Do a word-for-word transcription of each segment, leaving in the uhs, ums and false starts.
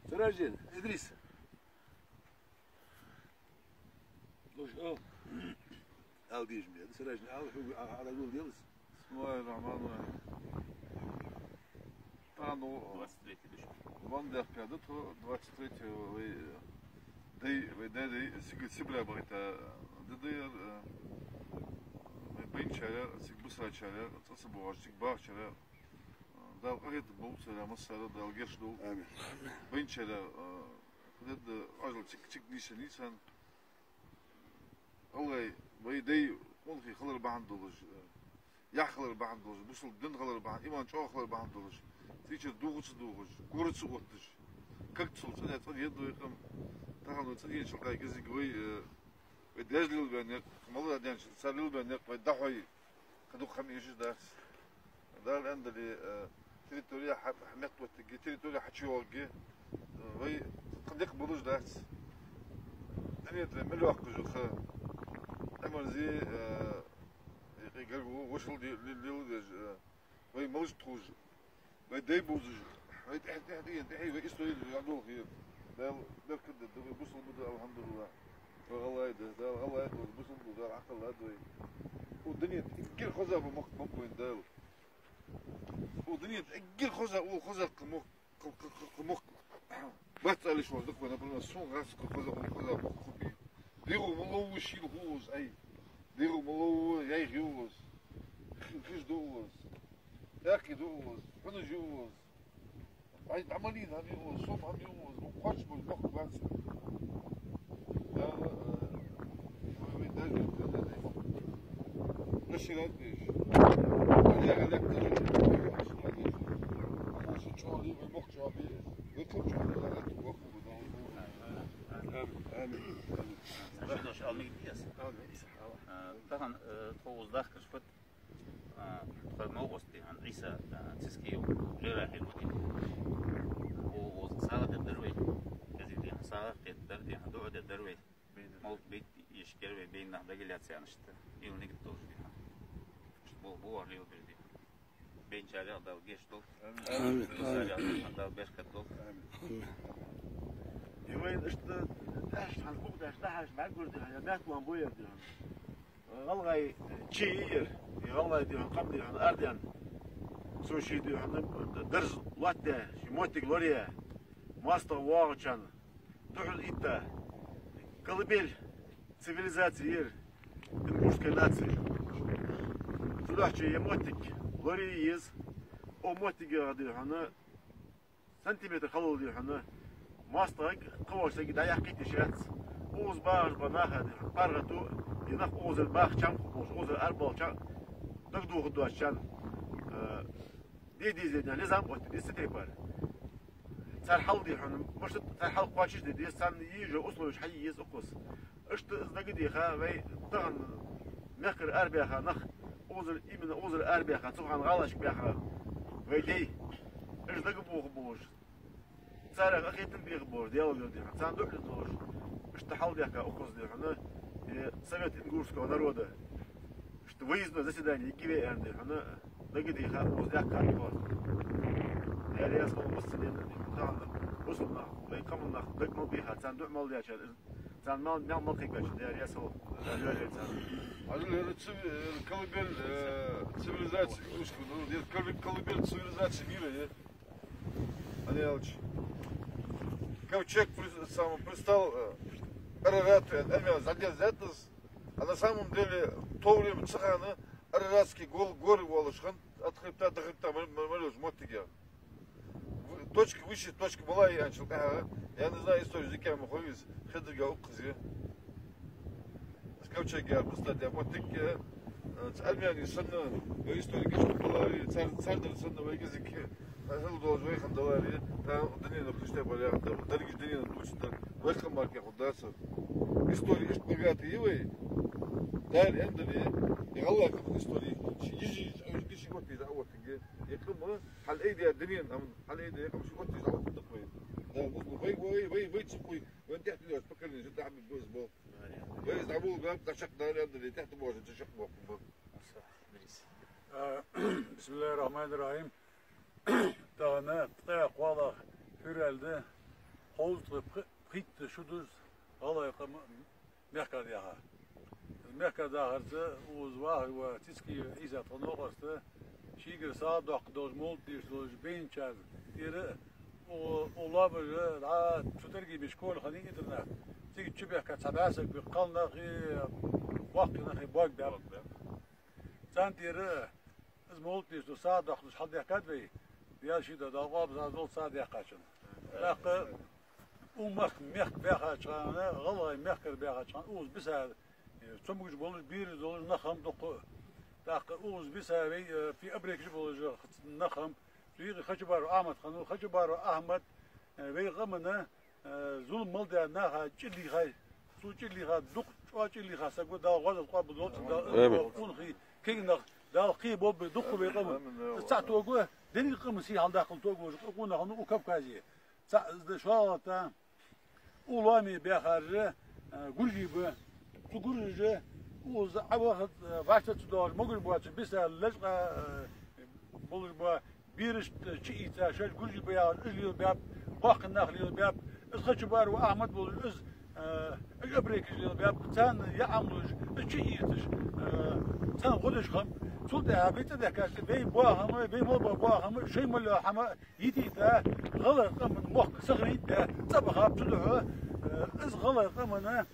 Сараждин, Идрис. Луш, о. Ала дезаш ма дий, Сараждин, ала, хьога, а, ала дул делас. بسم الله الرحمن الرحيم. Тахан двадцать третий деш. Ван дехка да тхо двадцать третьего вай, э, дай, вай дай, дай, сига Сибре бахийта да дай, э, вай байначар, цига бисарчар, цӀа ца бохаш, цига бахачар, э, Дала къахетам болба царех массанех, Дала гешт долда. Амин. Байначар, э, хӀаьта да ажал цига, цига нийсъеннай царна. ГӀалгӀай, вай дай къонахий хилар бахьан долаш, э, яхь хилар бахьан долаш, бусалба дин хилар бахьан, иман чӀоагӀа хилар бахьан долаш, цигара духьал ца дохаш, гура ца отташ, кагцул цӀа де, цӀа де вай къам. Тахан вай цӀа деначул тӀехьагӀа кӀезига вай, э, вай даьша лелабаь никъ, малад даьннача цар лелабаь никъ вай дӀахьой, кхы дукха хӀама эшаш дац. Дала аьннадале, э, территори хьа-, хьа меттаоттаргья, территори хьачуйоагӀаргья, э, вай кхы декъа болаш дац. Дунен тӀа мел йоккха жуха, Ӏимерза, э, юкъе гаргало, вошал де-, ле-, леладеш, э, вай малаш тховш, вай дай бувзаш, вай тӀехьа, тӀехьа, тӀехьа, тӀехьа, вай истори дӀадолхе. Дала беркат дергда, вай бусалба да, алхьамдулиллахӀ. Вай гӀалгӀай да, Дала гӀалгӀай да, бусалба да, Дала Ӏокхаллад вай. Укх дунен тӀа эггара хоза бола мохк ба вайна Дала. Укх дунен тӀа эггара хоза, укхаза хоза мохк, кхы, кхы, кхы, кхы мохк бац ала йиш йоацаш да-кх вай, например, сона гӀаскхи хоза, укхаза мохк хургбий. ДегӀа ма ловва шийла хул укхаза, ай. ДегӀа ма ловва яйх я укхаза. Хи-, хиш да укхаза. Таькхе да укхаза. Хьунаш я укхаза. Ай, дӀа ма лийна хӀама я укхаза, сом хӀама я укхаза, укх кхоачаш бола мохк бац. Дала, э, вай, вай даьша лелабаь да вай мохк. Расширять бе уж. Яга лепта, чӀоагӀа ле вай мохк чӀоагӀа бе. Вай кхы чӀоагӀа ле вай мохк. Амин, амин, амин. Саша дош, ала мегаргдий аз? Ала мегаргда, ала. Э, тахан, э, тхо укхаза дахкаш фуд? А, тха новкъост дий хьона Ӏийса, а, Цискиев, Джарахьи ма дий. Укхаза сагӀа дергдар вай. КӀезига дий хьона сагӀа кхетаргдар, дий хьона дуӀа дергдар вай. Мовлат бейт ешаргьяр вай, бейна нах дагадоаллаш, иштта. Ил нигат долаш дий хьона. Иштта бо-, бовар лелабер дий хьона. Байначарех Дала гешт долда. Амин. Амин. Царех Дала беркат долда. Амин. Амин. Е вайна иштта даьша хьона, укх даьша, дахьаш бӀаргагур дий хьона, е меттаван бояр дий хьона. ГӀалгӀай чу я ер, е гӀалгӀай дий хьона къам дий хьона арадаьнна. Цо ший дий хьона дарз лоаттадаь, ший моттиг лораяь, моастагӀа воагӀачарна духьал этта, колыбель цивилизации я ер, ингушская нация. Цудухьа ер моттиг лорае еза, укх моттигах дий хьона сантиметр халал дий хьона моастагӀа, кхыволча сага дӀаяккхийта йиш яц. Укхаза бахаш бола нах дий хьона паргӀато, е нах укхазара баха чам хургболаш, укхазара арабовлача дагадоха доацачарна, э, де деза дий хьона низам оттаде деза цу тайпара. Цар хьал дий хьона, мишта цар хьал кхоачашде деза, царна е йола условеш хьае еза укхаза. Иштта из дагадеха, вай тахан мехкара арабаьха нах, укхазара, именно укхазара арабаьха, цу хана гӀалашка баьха вай дай. Уж дагабохабеш, царех къахетам бехабеш, диалог дий хьона, царна дуӀа деш, иштта хьалдаьхка укхаза дий хьона, е Совет ингушского народа. Иштта выездное заседание йиге вай аьнна дий хьона, дагадеха, укхаза даьхка хьона. Дала раьза хилва массанена, тахан бусалба нах, вай къаман нах дага мел бийха, царна дуӀа мел деча, царна мел, мел, мел кхайкача, Дала раьза хилва. Дала раьза хилва царна. Хьажал, ер ци-, э, колыбель, э, цивилизации, русского народа, ер колы-, колыбель цивилизации мира, э. Хьан аьлча, ковчег при-, сам пристал, э, Арарат, э, армия задержать нас, а на самом деле в то время цу хана Араратские гол-, горы волаш хиннад, от хребта до хребта ма-, ма-, ма-, молёшка моттиге. В-, точка, высшая точка была и начал, ага. Я не знаю историю, языке ма ховис, хедрга укхаза. Ковчег яр, представьте, моттиг, э, цу армяне санна, вай историк иштта даларе, цар, цар дар санна вай кӀезига, э, хила долаш вай хинна даларе, тахан дунен хьалхашка баре, да-, деррига дунен дувцаргда, вай къам мара кхы хургдац. Истори иштта богатая я вай. Дала аьннадале, е гӀалгӀай къаман истори, ши йижи, йижи, йижи оттаеш, оттаеш, е къам хьалъайдаь дунен, ам, хьалъайдаь къам ший оттаеш, оттаеш да вай. Да, вай, вай, вай, вай, вай, вай, вай, вай, поколение, жа дахьа беза бо. Вай из дӀаболабаьб, дӀачакхдаларе аьннадале, тӀехьа тӀабоагӀаш чакхбоаккхаргба. А, بسم الله الرحمن الرحيم. Тахан ткъаь кхоалагӀа февраль Аьлча, хоза тха пх-, пхийтта шу да из гӀалгӀай къам мехкара даха. Мехкара дахарца укхаза вахаш ва Цицкиев Ӏийса, тха новкъост, шийгара сагӀа доаккхаш долаш, мовлат деш долаш байначар тӀера, у, у лоамаш, а, цу тӀаргий беш школа хиннай, интернат. Цига чубаьхка цхьа бӀаь саг ба, кхалнахи боккхий нахи бог баьб. Царна тӀера из мовлат деш дола сагӀа доаккхаш хьалдаьхкад вай, Даьла ший да, Дала къоабал долда сагӀа даьккхачун. ТӀаккха укх мехка, мехка баьхача хана, гӀалгӀай мехкара баьхача хана, укхаза биса, э, цамогаш болаш, бераш долаш нах хиннаб дукха. ТӀаккха укхаза биса вай, э, фи абрекаш болаш нах хиннаб. Цу юкъе Хачубаров Ахьмад хиннав, Хачубаров Ахьмад, э, вай къаман, э, зулам мел даь наха чӀир лийхай. Цо чӀир лийха, дукха чӀоагӀа чӀир лийха саг ва, Дала гӀазот къоабал долда цун, Дала, амин, къонахий, кегий нах Дала кхеболба дукха вай къаман. Амин, амин. Цхьа тоъал, деррига къаман сий хьалдаккхал тоъал вола къонах хиннав укх Кавказе. Цхьа, из да шоллагӀа, укх лоаме баьхараш, э, гуржий ба. Цу гуржаша укхаза Ӏоваха, э, вӀаштӀа ца доагӀаш, могаш боацаш, биса лечкъа, э, болаш ба, берашта чу ийца, шоаш гуржий ба яхаш, уж лелабаьб, боккхий нах лелабаьб, из Хачубаров Ахьмад волаш, из, э, уж абрекаш лелабаьб, царна яа Ӏомалуш, из чу ийцаш, э, царна гӀо деш хиннаб. Цул тӀехьагӀа вай цӀадаьхкача, вай боахам, вай мел бола боахам, шоай мел йола хӀама йитийта, гӀалгӀай къаман мохк сохранить даь, цӀабахаб. Цудухьа, э, из гӀалгӀай къаман, э,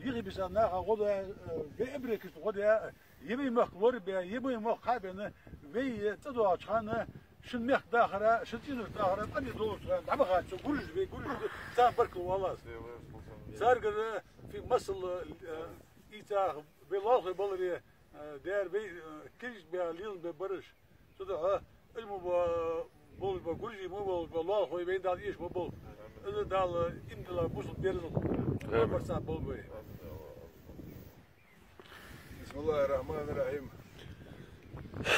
юхебиса наха гӀо даь, э, вай абрекашта гӀо даь, е вай мохк лорабаь, е вай мохк хьабена, вай цӀадоагӀача хана, шун мехка дахара, шун цӀенош дахара къам долча хана дӀабахача, цу гуржаша, вай гуржаша, царна баркал оал аз. Царгара фи масал, э, ийца, вай лоалахой баларе, э, дера вай, э, киржбе лелабе бараш. Цудухьа, уж мо ба-, болаш ба гуржий, мо болаш ба лоалахой, вайна Дала эша ма болба. Из Дала иман дилла бусалба берзал, амин, барт цхьа болба вай. بسم الله الرحمن الرحيم.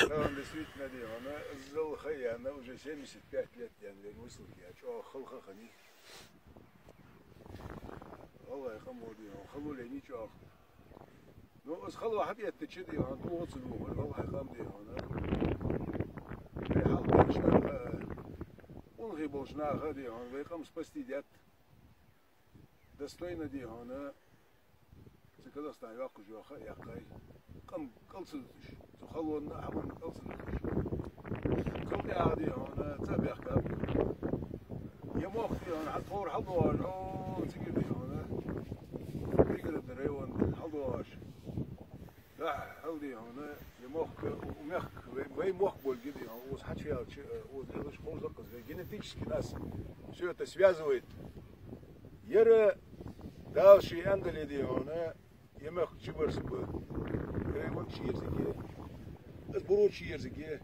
Тахан действительно, дий хьона, иззал ха яьнна, уже семьдесят пять лет яьнна, вайна высылка яь, чӀоагӀа хала ха хиннай. ГӀалгӀай къамо, дий хьона, хало лайнай чӀоагӀа. Ну, из хало хьатӀаэттача, дий хьона, дулгӀа ца духар гӀалгӀай къам, дий хьона. Вай хьалха болча наха, къонахий болча наха, дий хьона, вай къам спасти даьд. Достойно, дий хьона, цу Казахстане йоаккхаш йола ха яьккхай. Къам кӀал ца дуташ, цу халонна а, хӀаманна а кӀал ца дуташ. Цул тӀехьагӀа, дий хьона, цӀа баьхкаб. Е мохк, дий хьона, хьа тховра хьалдоагӀаш, о, цига, дий хьона, Пригородный район хьалдоагӀаш. Да, хьал, дий хьона, е мохк, у, у мехка, вай, вай мохк болга, дий хьона, укхаза хьачуваьлча, э, укхаза лелаш ховш да-кх из, вай генетически нас всё это связывает. Ер Дала ше аьнна дале, дий хьона, е мехка чубарзаб, район чуерзаргья, из буро чуерзаргья.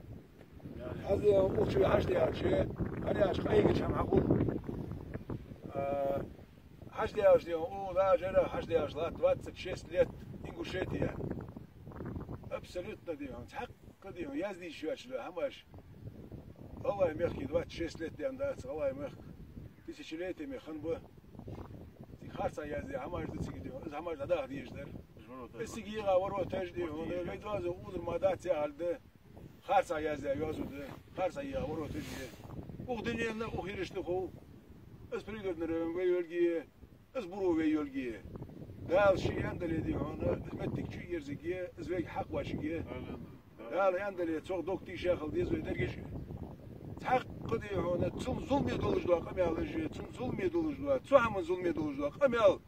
ХӀанз, дий хьона, укх чу хьачудаьлча, хӀана аьлча къахьегача хӀама хьахул. А, хьачудаьлча, дий хьона, укх лажара хьачудаьлча латт двадцать шесть лет Ингушетии. Абсолютно, дий хьона, цхьаккха, дий хьона, язде йиш йоацаш да хӀамаш. ГӀалгӀай мехка двадцать шесть лет даьнна дац, гӀалгӀай мехка тысячелетиями хиннаб. Цига харцахьа яздаь хӀамаш да цига, дий хьона, из хӀамаш дӀадаха дезаш дар. Из цига йига вороташ, дий хьона, вай доазув укх дера мара дац яхилга да. Харцахьа яздаь йоазув да, харцахьа йига вороташ я. Укх дунен а, укх хӀирашта а хов, из Пригородный район вай йолга я, из буро вай йолга я. Дала ше аьнна дале, дий хьона, из моттиг чуерзаргья, из вайга хьакъ воацаргья. Дала аьнна дале, цох дог тийша хила деза вай деррига а. Цхьаккха, дий хьона, цул зуламе долаш дола къамаьлаш я, цул зуламе долаш дола, цу хӀаман зуламе долаш дола къамаьл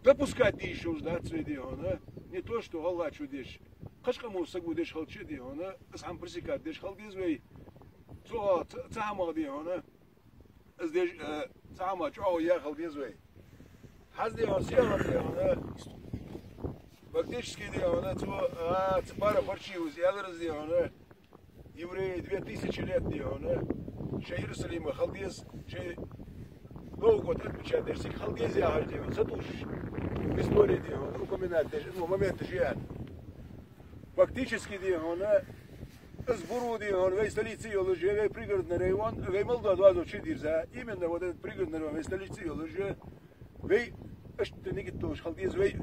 допускать де йиш йолаш дац вай, дий хьона, не то что гӀалгӀачо деш. Кхыча къамо саго деш хилча а, дий хьона, из хӀама пресекать деш хила деза вай. Цу, цу, цу хӀамах, дий хьона, из деш, э, цу хӀамах чӀоагӀо яь хила деза вай. ХӀанз, дий хьона, селхан, дий хьона, фактически, дий хьона, цу, а, цу Пара Парчиевас аьлар из, дий хьона, евреи две тысячи лет, дий хьона, шоай Иерусалиме хила деза, шоай Новый год отмечать деш цига хила деза яхаш, дий хьона, сатувсаш, в истории, дий хьона, упоминать деш, ну, моменташ я. Фактически, дий хьона, из буро, дий хьона, вай столица йолаш я, вай Пригородный район, вай мел дола доазув чудерза, именно вот этот Пригородный район вай столица йолаш я, вай иштта нигат долаш хила деза вай.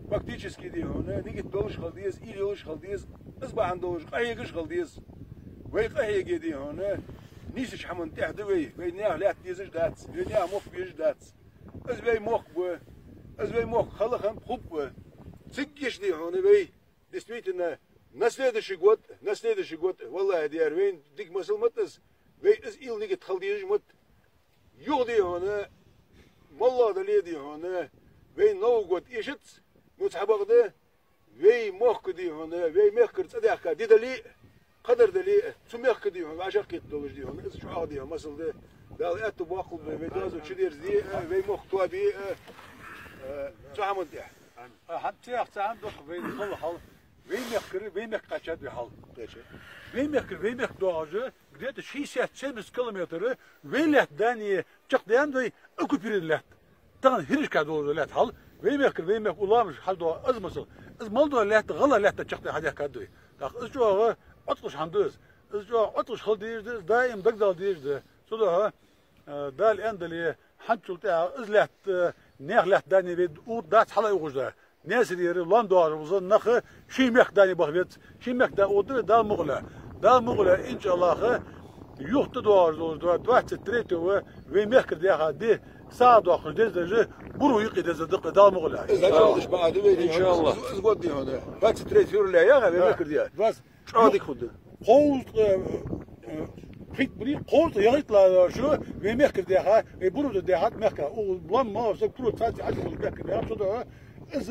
Фактически, дий хьона, нигат долаш хила деза, уйла йолаш хила деза, из бахьан долаш къахьегаш хила деза. Вай къахьеге, дий хьона, Нийсача хӀаман тӀехь да вай, вай наьха лаьтта дезаш дац, вай наьха мохк безаш дац. Из вай мохк ба, из вай мохк хала хиннаб, хургба. Цига гиш да хьона вай, действительно, на следующий год, на следующий год, валлахӀи, дера, вайна дика масал ма да из, вай из уйла нигат хила дезаш ма да. Юха да хьона, моллагӀа дале да хьона, вай Новый год эшац, ну, цхьабакъда, вай мохк да хьона, вай мехкара цӀадаьхка ди дале а, кхыдар дале а, цу мехка да хьона, вӀашагӀкхетта долаш да хьона, из чӀоагӀа да хьона масал да. Дала аьттув боаккхалба вай, вай доазув чудерзаде а, вай мохк тоабе а, э, цу хӀаман тӀехь. А хӀанз цех цхьа хӀама да-кх вайна хала хьал. Вай мехкара вай мехка кхаьчад вай хьал. Кхаьчад. Вай мехкара вай мехка доагӀаш, где-то шестьдесят-семьдесят километр вай лаьтта дани чакхдаьннад вай, оккупированни лаьтта. Тахан хӀирашка долаш лаьтта хьал, вай мехкара вай мехка уламаш хьадоагӀа, из масал. Из мел дола лаьтта гӀалгӀай лаьтта чакхдаь хьадаьхкад вай. ТӀаккха из чӀоагӀа Ӏоткъаш хӀама да из. Из чӀоагӀа Ӏоткъаш хила дезаш да из, даим дагадала дезаш да. Цудухьа, э, Дала аьннадале, хӀанзчул тӀехьагӀа из лаьтта, э, наьха лаьтта дани вай укх дац хьалаухаш да. Наьсарера лоам доагӀаш ба нах ший мехка дани баха веза, ший мехка да оттаве Дала мукъале. Дала мукъале, иншааллахӀ, юха тӀадоагӀаш долаш да, двадцать третьего вай мехкара даьха ди сагӀа доаккхаш дезадеш, буро юкъе деза да-кх Дала мукъале. Из хьачӀоагӀдеш бакъахьа да вай, иншааллахӀ. Из, из год да хьона. Двадцать третьего февраля яхар вай мехкара даьха. Двадцать. ЧӀоагӀа дика хургда. Кховзткъа, э, пхийтта бӀарг, кховзткъа ягӀийтта ла шу вай мехкара даьха, вай буро даьхад мехка. Укх лоам ма са куро цаьрца хьажа мехкара даьха, цудухьа из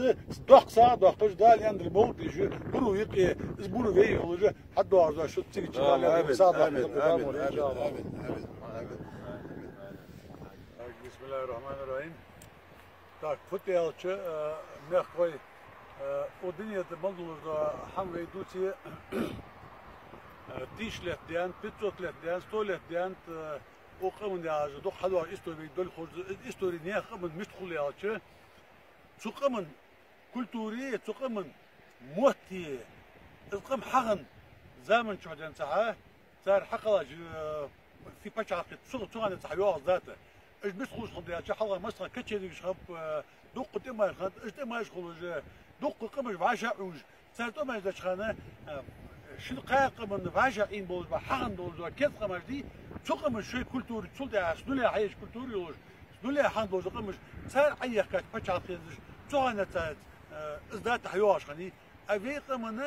доккха сагӀа доаккхаш, Дала аьннадале мовлат деш, буро юкъе, из буро вай йолаш хьадоагӀаш да шуца цига чу Дала аьннадале сагӀа доаккхаш. Амин, амин, амин, амин, амин, амин. Бисмиллахир-рахманир-рахим. Так, фу тӀа аьлча, э, мехкахой, э, укх дунен тӀа мел долаш дола хӀама вай дувце, э, тысяча лет даьннад, пятьсот лет даьннад, сто лет даьннад, э, укх къаман яхаш дукха хьадоагӀа истори вай долга ховш да. Из истори наьха къаман мишта хул аьлча, цу къаман культуре, цу къаман мотте, из къам хьахинна заман чухь денз цхьа, цар хьакхеллача, э, фи паччахьалкхе цу, цу хана денз цхьа йоагӀаш дац. Уж мишта хулаш хиннаб аьлча, хьалха массахана кочевникаш хиннаб, э, дукха тӀемаш хиннад, уж тӀемаш хулаш, э, дукха къамаш вӀашагӀъувш, цар тӀемаш деча хана, э, шин кхаь къаман вӀашагӀъийна болаш ба, хьахинна долаш ба керда къамаш дий, цу къаман шоай культура, цул тӀехьагӀа, нуле хьаеш культура йолаш, нуле хьахинна долаш къамаш, цар Ӏоехкача паччахьалкхенаш, цу хана денз цхьа, э, из датта хьайоагӀаш хиннай. А вай къаман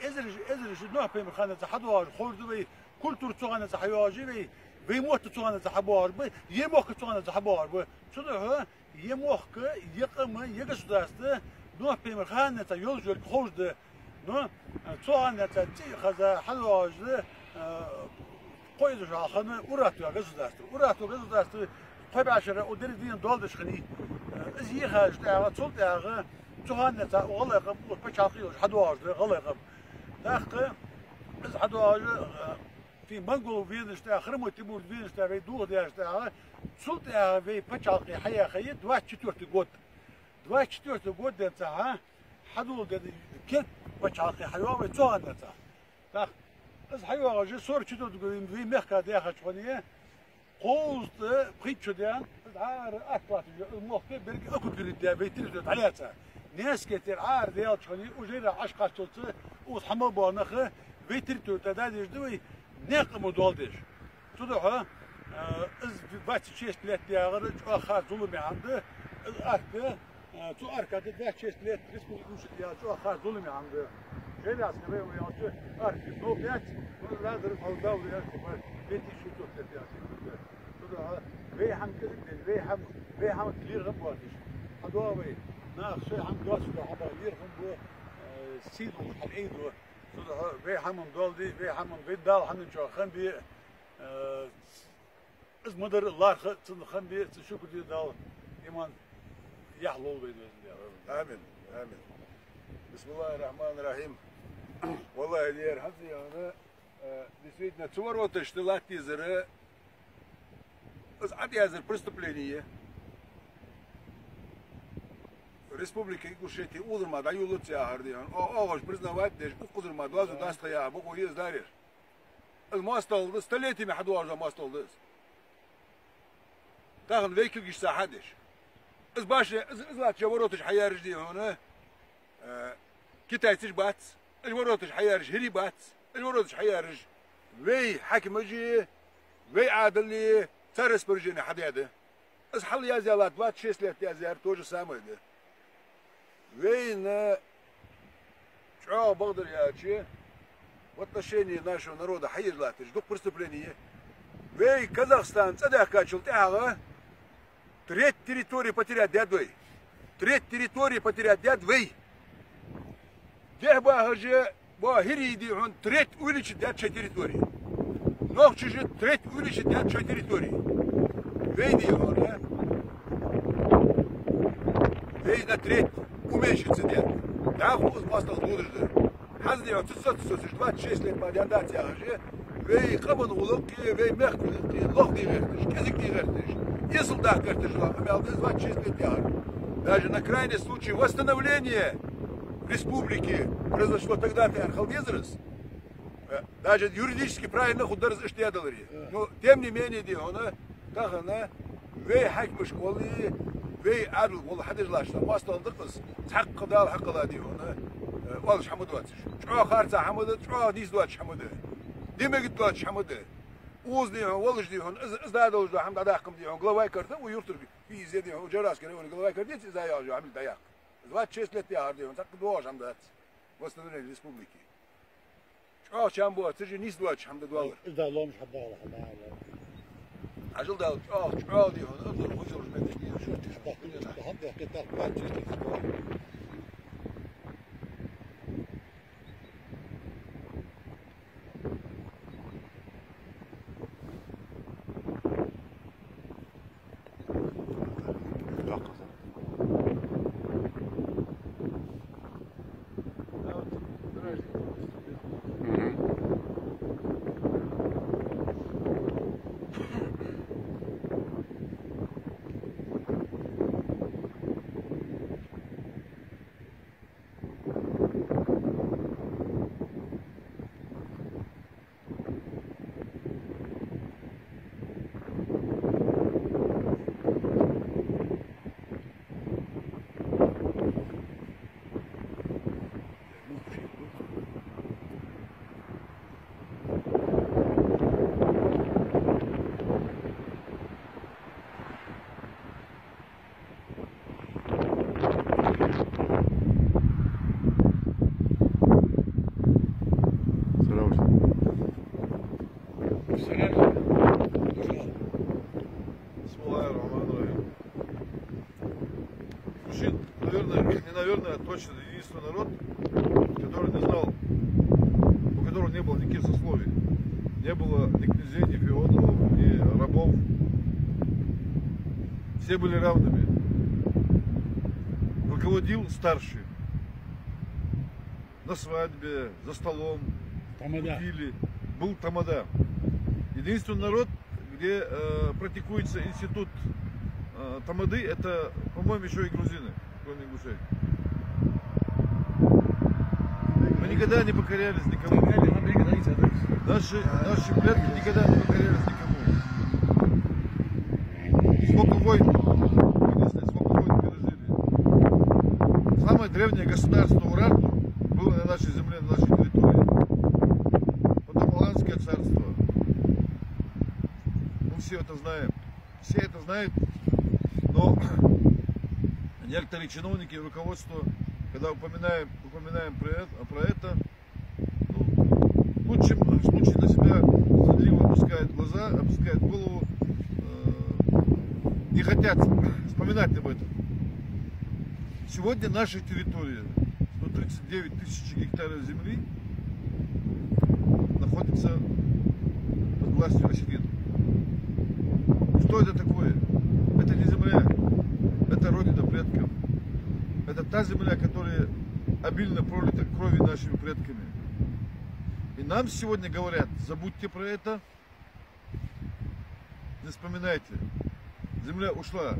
эзараш, эзараш Нухь пайхамара хана денз хьадоагӀаш ховш да вай, культура цу хана денз хьайоагӀаш я вай, вай мотт цу хана денз хьабоагӀаш ба, е мохк цу хана денз хьабоагӀаш ба. Цудухьа е мохк, е къам, е государство Нухь пайхамара хана денз йолаш йолга ховш да. Но, а, цу хана денз цӀи а хеза хьадоагӀаш да, а, кхо эзар шу хьалха хинна Урарту яха государство. Урарту государство кхо бӀаь шера укх деррига дунен доал деш хиннай. Из йихача тӀехьагӀа, цул тӀехьагӀа цу хана денз укх гӀалгӀай къам, укх паччахьалкхе йолаш хьадоагӀаш да гӀалгӀай къам. ТӀаккха из хьадоагӀаш, э, фи монгол венаш тӀа, Хромой Тимур венаш тӀа вай дохадаьча тӀехьагӀа, цул тӀехьагӀа вай паччахьалкхе хьаяьхай двадцать четвёртый год. Двадцать четвёртый год денз цхьа хьадоладенна керда паччахьалкхе хьайоагӀа вай цу хана денз. ТӀаккха из хьайоагӀаш я сорок четвёртый год вай мехка даьхача хана, кховзткъа пхийтта шу даьннад, из Ӏар арк латташ я, из мохк берригаш оккупировать даь, вай территори дӀалаьца. Наьсарера Ӏар даьлча хана, ужира Ӏаш кхаччалца, укхаза хьа мел боагӀа нах вай территори тӀа дӀадеш да вай, наьха къамо доал деш. Цудухьа, э, из двадцать шесть лет яхар чӀоагӀа харц зуламе хӀама да. Из арк, э, цу арка тӀа двадцать шесть лет республика уж яхар чӀоагӀа харц зуламе хӀама да. Железкъа район яьлча арк новкъа яц, ну, разор хьал давла яц, типа, пять тысяч шестьсот лет яц. Цудухьа вай хӀама кӀезига деш, вай хӀама, вай хӀама лерхӀам боацаш хьадоагӀа вай. Наха шоай хӀама доацаш хьадоагӀа лерхӀам бу, э, сий долаш хьалъайду. Цудухьа вай хӀама доал де, вай хӀама вай Дала хьанна чу хам бе, э, из ма дарра лархӀа а цунна хам бе, цунна шукр де Далла, иман яхь лолба вайна, Везан Даьла. Амин, амин. Бисмиллахир-рахманир-рахим. ВаллахӀи, дера, хӀанз яхана, э, действительно, цу вороташ тӀа латта дезар, из Ӏояздар преступлени я. Республика Ингушетия укхазара мара дӀайолалуц яхар да хьона. О, оаш признавать деш, укхазара мара доазув дац тха яхар бокъо я из, дера. Из моастагӀал да, столетиями хьадоагӀаш дола моастагӀал да из. Тахан вай кулгашца хьадеш. Из башня, из, из латтача вороташ хьаяьраш да хьона, э, китайцаш бац, из вороташ хьаяьраш хӀирий бац, из вороташ хьаяьраш вай хьакимаш а, Вай Ӏаьдале цар распоряжени хьадаьд. Из хьалъяздеш латт, двадцать шесть лет язъяьр, то же самое да. Вайна чӀоагӀа бакъдар аьлча, в отношении нашего народа хьаеш латташ дукха преступлени я. Вай Казахстан цӀадаьхкачул тӀехьагӀа треть территории потерять даьд вай. Треть территории потерять даьд вай. Дехьа бахаш ба хӀирий, дий хьона, треть увеличить даьд шоай территории. Нохчаша треть увеличить даьд шоай территории. Вай, дий хьона, вай на треть уменьшиться даьд. ДӀахо из моастагӀал додаш да. ХӀанз, дий хьона, цу, цу, цу, цу двадцать шесть лет ма даьннадац яхаш, вай къаман гӀулакх, вай мехка гӀулакх лохде гӀерташ, кӀезигде гӀерташ, эсала даха гӀерташ ла, амал да из двадцать шесть лет яхар. Даже на крайний случай восстановления республики произошло тогда, тӀехьа хила дезар из. Э, даже юридически правильно хургдар из иштта даьдаларе. Но тем не менее, дий хьона, тахан вай хьакимашка вале, вай Ӏаьдалга вале хьадеш латташ да моастагӀал да-кх из. Цхьаккха Дала хьакхелла, дий хьона, э, оалаш хӀама доацаш. ЧӀоагӀа харца хӀама да, чӀоагӀа нийса доацаш хӀама да. Ди мегаргдоацаш хӀама да. Укхаза, дий хьона, волаш, дий хьона, из, из да долаш да хӀама дӀадаккха-м, дий хьона, главай карта, у юртара физзе, дий хьона, у Джараскара вайна главай карта деций из яхаш хӀама дӀаяккха. Двадцать шесть лет яхар, дий хьона, цхьаккха доагӀаш хӀама дац. Восстановление республики. ЧӀоагӀа чам боацаш, нийса доацаш хӀама да доаллар. Из да ломаш хьадала, хьадала. Хьажал, Дала чӀоагӀа, чӀоагӀа, дий хьона, абзар хоза йолаш меттиг дийша, шортта шортта. ХӀама дехке тӀаккха паччахьалкхе. Салам. بسم الله الرحمن الرحيم. Мужчин, наверное, не наверное, а точно единственный народ, который не знал, у которого не было никаких сословий. Не было ни князей, ни феодалов, ни рабов. Все были равными. Руководил старший. На свадьбе, за столом, тамада, кутили. Был тамада. Единственный народ, где, э, практикуется институт, э, тамады, это, по-моему, ещё и грузины, кроме ингушей. Мы никогда не покорялись никому. Наши, наши предки никогда не покорялись никому. Сколько войн вынесли, сколько войн пережили. Самое древнее государство Урарту было на нашей земле, на нашей территории. Потом Аланское царство. Мы все это знаем. Все это знают. Но некоторые чиновники и руководство, когда упоминаем, упоминаем про это, про это, ну, в лучшем случае на себя стыдливо опускают глаза, опускают голову, э, не хотят вспоминать об этом. Сегодня наша территория, сто тридцать девять тысяч гектаров земли, находится под властью осетин. Что это такое? Это не земля, это родина предков. Это та земля, которая обильно пролита кровью нашими предками. И нам сегодня говорят: забудьте про это, не вспоминайте. Земля ушла.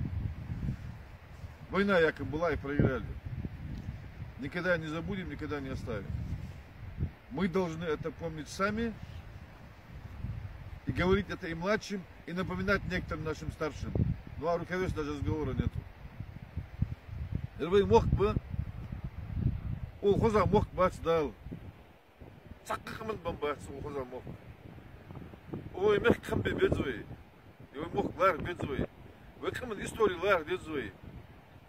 Война якобы была и проиграли. Никогда не забудем, никогда не оставим. Мы должны это помнить сами и говорить это и младшим, и напоминать некоторым нашим старшим. Ну, а руководству даже разговора нету. Ер вай мохк ба, укх хоза мохк бац Дала. Цхьаккха къаман бан бац укх хоза мохк. Вай мехка хам бе беза вай. Е вай мохк лархӀа беза вай. Вай къаман истори лархӀа деза вай.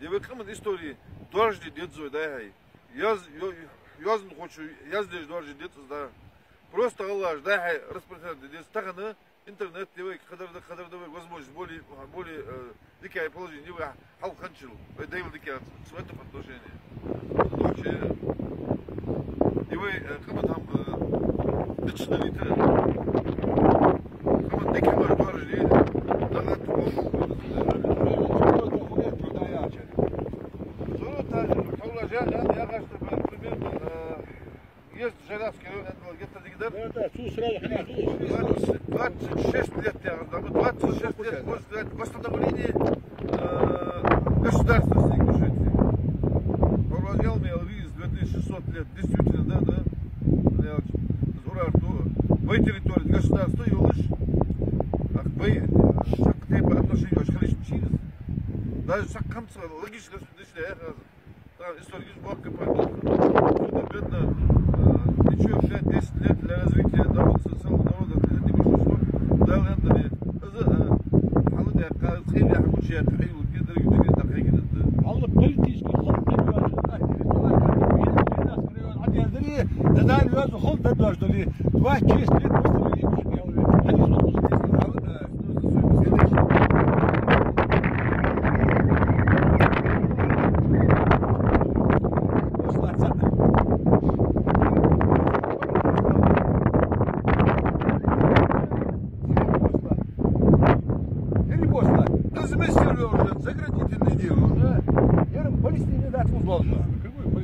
Е вай къаман истори доаржаде деза вай, дӀа-хьа. Йоаз-, йо-, йоазонхочо яздеш доаржаде деза из, да. Просто гӀалгӀаша, дӀа-хьа, распространять де деза. Тахан интернет я вай, кхыдар да, кхыдар да вай возможность более, более, э, дикое положение я вай хьалха хинначул, вай дайла дика яц, в этом отношении. Короче, е вай, э, къаман хӀама, э, дича далийта. Къаман дика хӀамаш доаржаде, дагӀа тӀа болх бе беза. Цо тӀа, хьалха жа-, жа-, яхаш, примерно, э, Есть Жаровский район, это где-то где-то. Да, да, цу сразу хьалха. Двадцать, двадцать шесть лет я, да, двадцать шесть лет после восстановления, э, государственности Ингушетии. По Владимиру Алвиз, две тысячи шестьсот лет, действительно, да, да. Я вот из Урарту, по территории государства йолаш, ах, бай, шак тайпа отношения оаш хилиш мчинас. Даже шак хамца логично, что здесь я хаза. Там исторически бокка память. Бедно, э, ничего, пять-десять лет для развития народа, целого народа, э, не вышло, что Дала андане. Из, э, хьалха, э, ка-, хьалха, хьалха, хьалха, хьалха, кедра юдине тахайгинат. Алла политически хол дадваж. Задание вязу хол дадваж дали. Два честь лет просто не вышло. Они что, Или после. Из месяца уже заградительный день, да? Ярым Палестине дат узлална.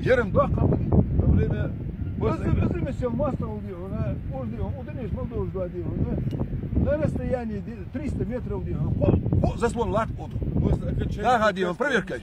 Ярым дохка. Во время Из, из месяца мастер дел, да? Уж дел, у днес молодежь два дел, да? На расстоянии де-, триста метров дел. По, по заслон лат. После окончания Да, га, дел, проверка.